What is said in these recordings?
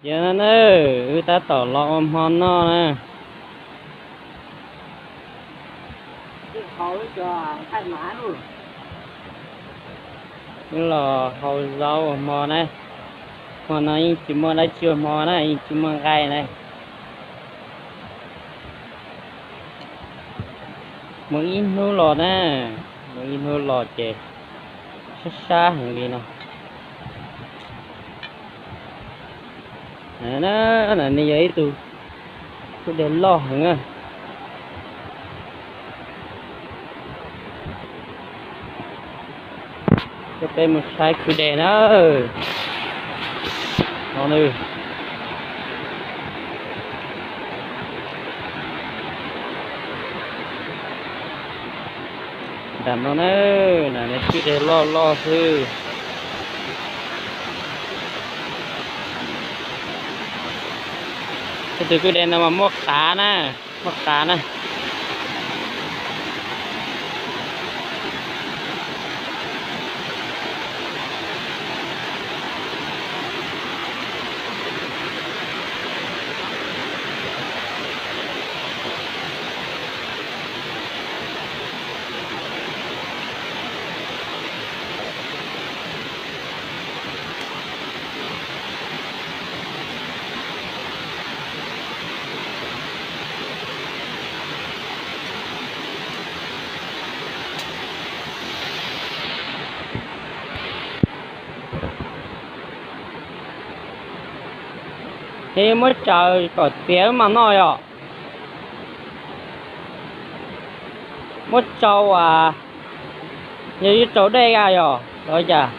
Yog no na, wb tab tom los ua hmo noj na. Wb los hau zaub ua hmo na. Hmo no yeej tsis muaj dab tsi ua hmo na, yeej tsis muaj nqaij na. Mus ib hnub los na, mus ib hnub los ces sab sab heev li no. Nws yog ib tug kwj deg loj heev na. Coj peb mus saib kwj deg na. No nws nram no na, nws kwj deg loj loj xwb. Tus kwj deg no mas muaj qav na, muaj qav na. Es muab tsaws kom tiav mas noj yom. Muab tsau as, yog yuav tsau dej a yog los cas?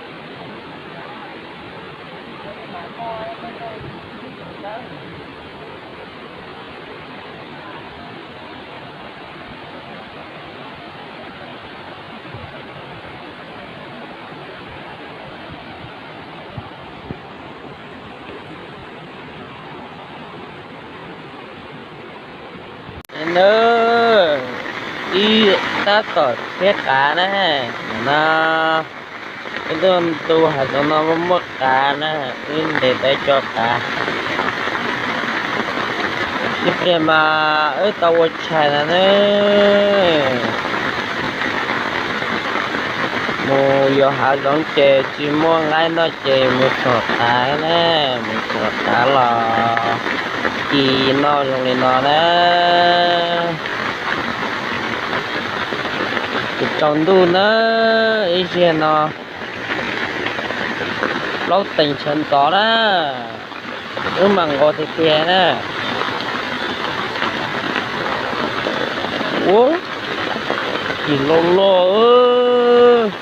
Nws, wb tab tom thiab qav na, no, wb tuaj ntu hav zoov no muaj muaj qav na, wb ntes tau cov qav. Ib pliag mas wb tau ua tshais na ne. Mus yos hav zoov ces tsis muaj nqaij noj ces mus txhom qav na, mus txhom qav los ci noj zoo li no na. Tus tsaus ntuj na, ib zaug no plaub teev tshav ntxov na, wb mas nqos tiag tiag na. Ua, ci loj loj.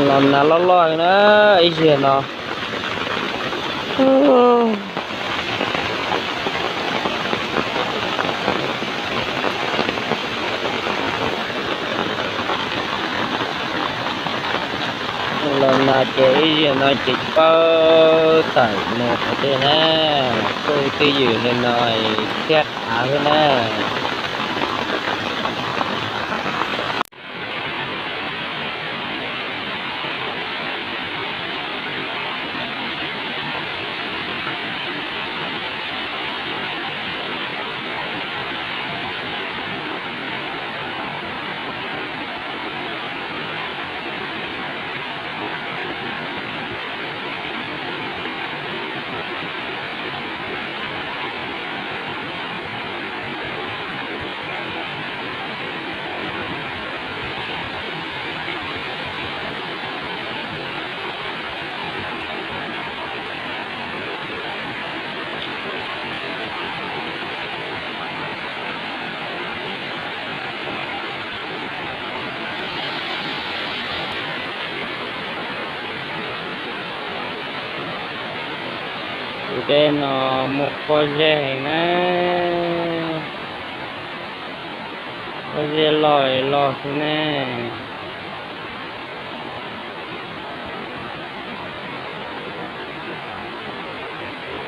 Los nas loj loj na, ib zaug no. Los nas ces ib zaug no ces paub tawm mus qhov twg na, kuj twj ywm li no thiab qav xwb na. Tus dej no muaj pob zeb heev na. Pob zeb loj loj xwb ne.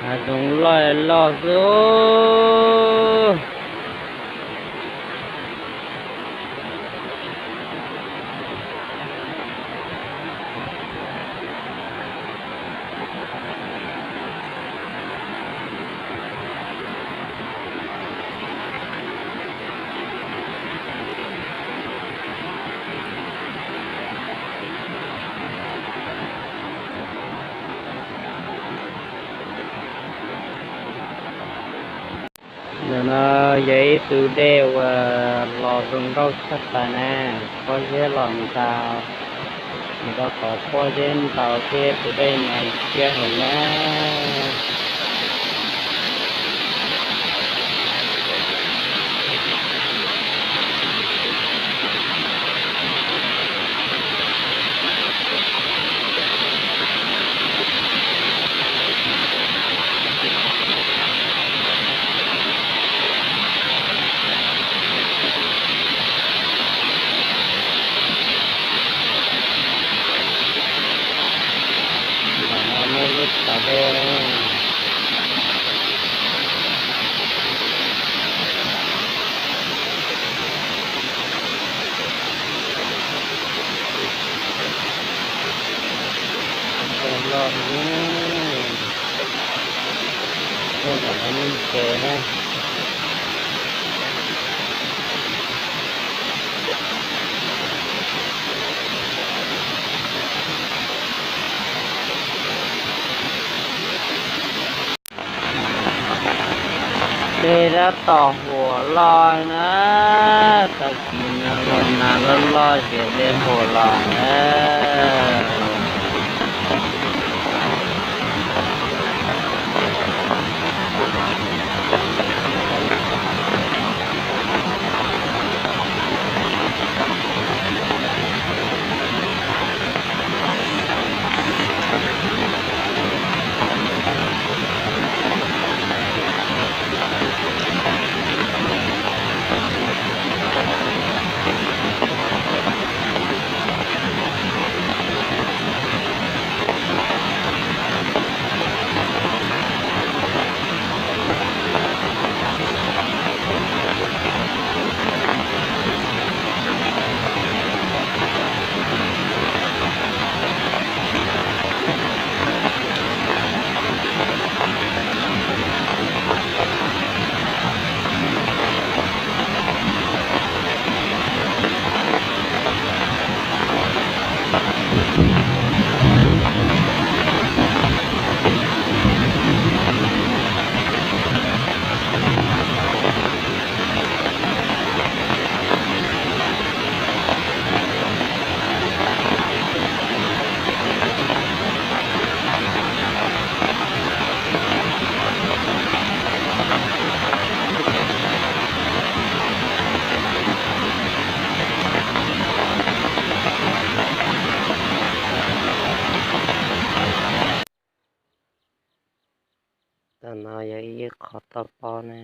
Hav zoov loj loj xwb. Ntawm no yog ib tug dej uas los zoo nkauj tshaj plaws na, pob zeb los ntau, nws rau qhov pob zeb ntau thiab tus dej no siab heev na. Dej tab tom huam los na, tag kis no los nag loj loj ces dej huam los na. Tam no yog ib qho toj pob ne.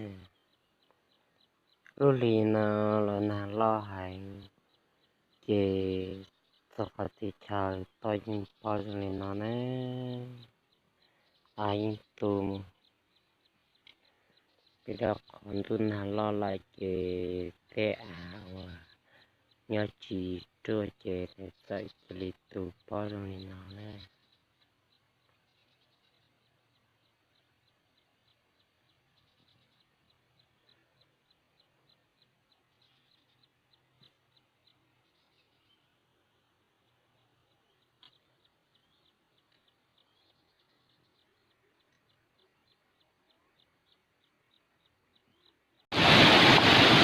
Lub hli no los nag loj heev, ces txog qhov txhia chaw toj yeej pob zoo li no ne. Av yeej tu mus, vim rau qhov ntuj nag loj lawm ces tej av uas nyob tsis ruaj ces nws txawm cia li tu pob zoo li no na.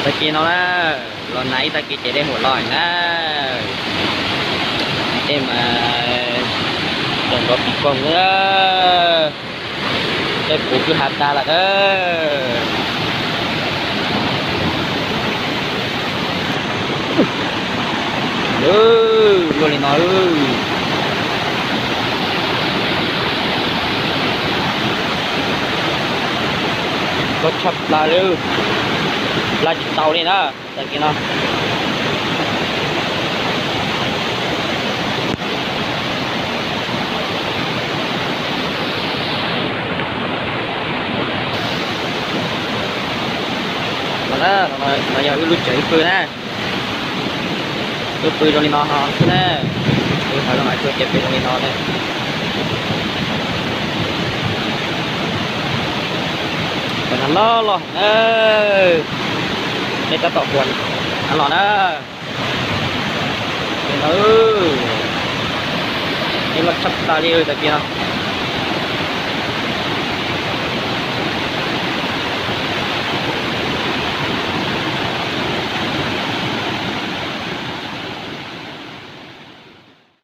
Tag kis no na, los nag ib tag kis ces dej huam los na. Dej mas zoo nrov pis poog na. Tej puv kwj ha tag lawm na. Luaj li no, koj tshaj plaws li. Laj tsis tau li na, tag kis no. No na, no yog wb lub tsev wb pw na. Wb pw zoo li no ho xwb na. Wb hais lus hais tsuag ces pw zoo li no ne. Cov no loj loj na. Neb tab tom tuaj los na. Neb loj tshaj plaws li tag kis no.